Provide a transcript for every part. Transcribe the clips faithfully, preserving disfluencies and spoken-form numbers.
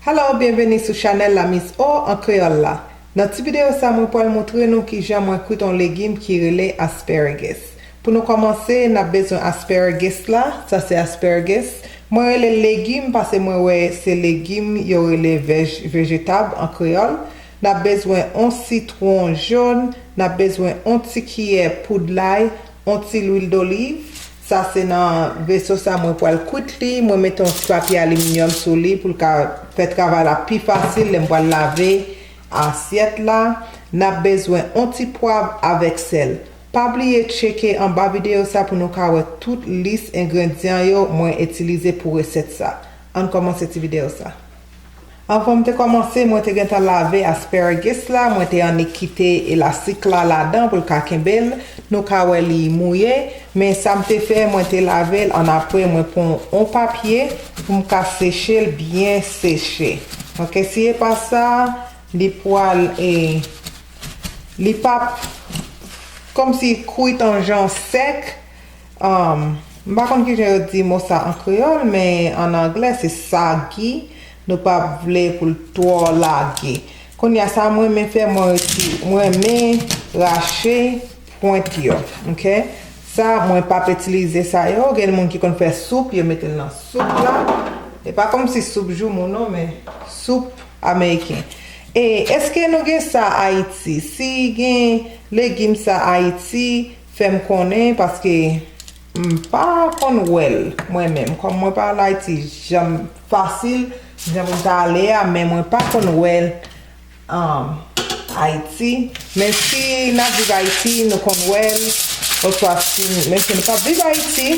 Hello, byenveni sou chanèl La Miss O an kreyòl la. Nan ti videyo sa, mwen pral montre nou kijan mwen kwit yon legim ki rele asparagus. Pou nou kòmanse, n ap bezwen asparagus la. Sa se asparagus. Mwen rele l legim paske mwen wè se legim yo rele vej-, vejetab an kreyòl. N ap bezwen yon sitwon jòn, n ap bezwen yon ti kiyè poud lay, yon ti lwil doliv. Sa se nan veso sa mwen pral kwit li. Mwen mete yon ti papye aliminyòm sou li pou l ka fè travay la pi fasil lè m pral lave asyèt la. N ap bezwen yon ti pwav avèk sèl. Pa bliye tcheke anba videyo sa pou nou ka wè tout lis engredyan yo mwen itilize pou resèt sa. Ann kòmanse ti videyo sa. Anvan m te kòmanse, mwen te gentan lave asparagus la, mwen te annik kite elastik la ladan pou l ka kenbe l. Nou ka wè li mouye, men sa m te fè, mwen te lave l, annapre mwen pran yon papye pou m ka seche l byen seche. Oke, si e pa sa, li pral, e, li p ap kòmsi kwit yon jan sèk. Um, m pa konn kijan yo di mo sa an kreyòl, men an anglè se sagi. Nou p ap vle pou l twò lage. Kounye a, sa mwen renmen fè, mwen reti-, mwen renmen rache pwent yo, oke? Sa, mwen p ap itilize sa yo. Gen moun ki konn fè soup, yo mete l nan soup la. E pa kòmsi soup joumou non, men soup ameriken. E èske nou gen sa Ayiti? Si gen legim sa Ayiti, fè m konnen, paske m pa konn wè l mwen menm. Kòm mwen pa al Ayiti, jan m fasil, jan pou m ta ale a, men mwen pa konn wè l, um, Ayiti. Men si n ap viv Ayiti, nou konn wè l, oswa si, men si nou p ap viv Ayiti,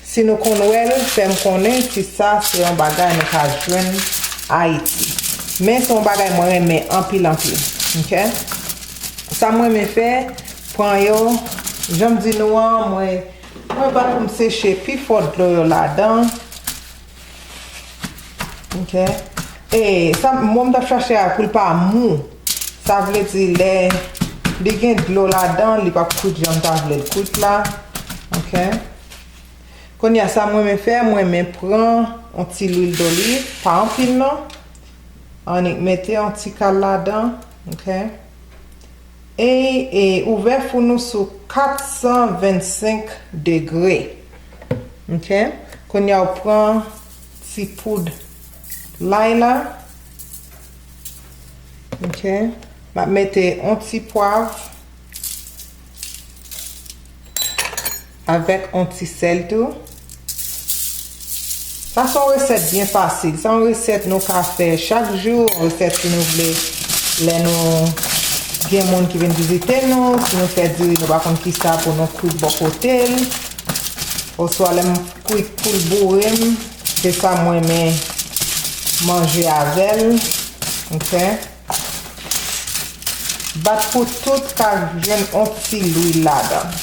si nou konn wè l, fè m konnen si sa se yon bagay nou ka jwenn Ayiti. Men se yon bagay mwen renmen anpil, anpil. Oke? Sa mwen renmen fè, pran yo, jan m di nou an, mwen, mwen bat pou m seche pi fò dlo yo ladan. Oke? E sa, mo m t ap chache a pou l pa mou. Sa vle di lè li gen dlo ladan, li p ap kwit jan m ta vle l kwit la. Oke? Kounye a, sa mwen renmen fè, mwen renmen pran yon ti lwil doliv, pa anpil non. Annik mete yon ti kal ladan, oke? E, e ouvè fou nou sou kat san vennsenk degre. Oke? Kounye a, ou pran ti poud lay la. Oke? M ap mete yon ti pwav avèk yon ti sèl tou. Sa se yon resèt byen fasil. Se yon resèt nou ka fè chak jou, yon resèt si nou vle, lè nou gen moun ki vin vizite nou, si nou fè diri, nou pa konn kisa pou nou kwit bò kote l, oswa lè m kwit poul boure m, se sa mwen renmen manje avè l. Oke? Bat pou tout ka jwenn yon ti lwil ladan.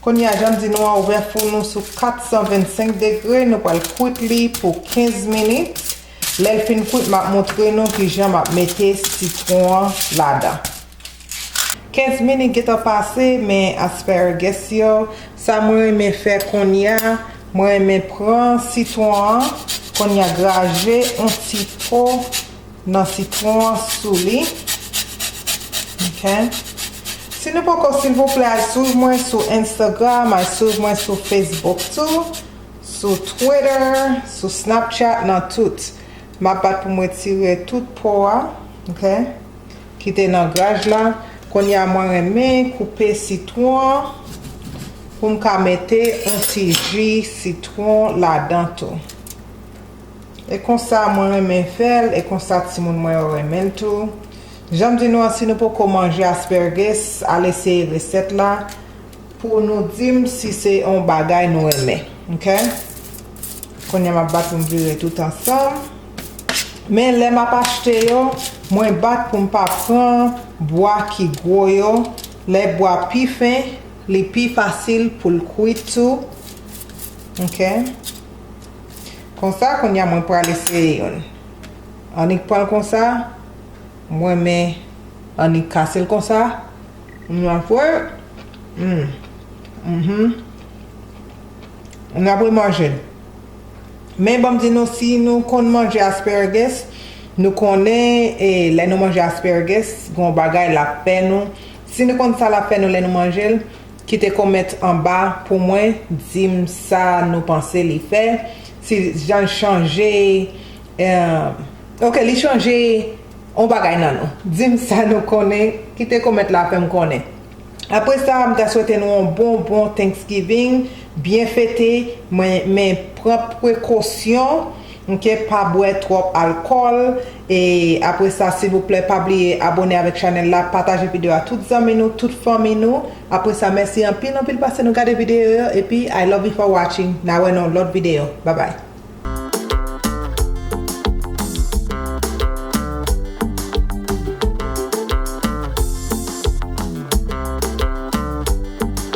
Kounye a, jan m di nou an, ouvè fou nou sou kat san vennsenk degre, nou pral kwit li pou kenz minit. Lè l fin kwit, m ap montre nou kijan m ap mete sitwon an ladan. Kenz minit gentan pase, men asparagus yo, sa mwen renmen fè kounye a, mwen renmen pran sitwon an, kounye a graje yon ti po nan sitwon an sou li. Oke. Si nou poko, silvouplè, al swiv mwen sou Instagram, al swiv mwen sou Facebook tou, sou Twitter, sou Snapchat, nan tout. M ap bat pou m retire tout po a, oke, ki te nan graj la. Kounye a, mwen renmen koupe sitwon an pou m ka mete yon ti ji sitwon ladan tou. E konsa mwen renmen fè l, e konsa timoun mwen yo renmen l tou. Jan m di nou an, si nou poko manje asparagus, al eseye resèt la pou nou di m si se yon bagay nou renmen. Oke? Kounye a m ap bat pou m vire tout ansanm. Men lè m ap achte yo, mwen bat pou m pa pran bwa ki gwo yo. Lè bwa pi fen, li pi fasil pou l kwit tou. Oke? Konsa, kounye a mwen pral eseye youn. Annik pran l konsa. Mwen men annik kase l konsa. Nou ap wè. Hmm. Mhm. Nou ap remanje l. Men ban m di nou, si nou konn manje asparagus, Nou konnen e, lè nou manje asparagus, gon bagay l ap fè nou. Si nou konn sa l ap fè nou lè nou manje l, kite kòmant anba pou mwen, di m sa nou panse li fè. Si jan l chanje, eh, ok, li chanje yon bagay nan nou. Di m sa nou konnen, kite kòmant la fè m konnen. Apre sa, m ta swete nou yon bon, bon Thanksgiving, byen fete, men, men pran prekosyon, ok, pa bwè twòp alkòl, e apre sa, silvouplè, pa bliye abone avèk chanèl la, pataje videyo a tout zanmi nou, tout fanmi nou. Apre sa, mèsi anpil, anpil paske nou gade videyo yo, epi I love you for watching, n a wè nan lòt videyo, bye bye.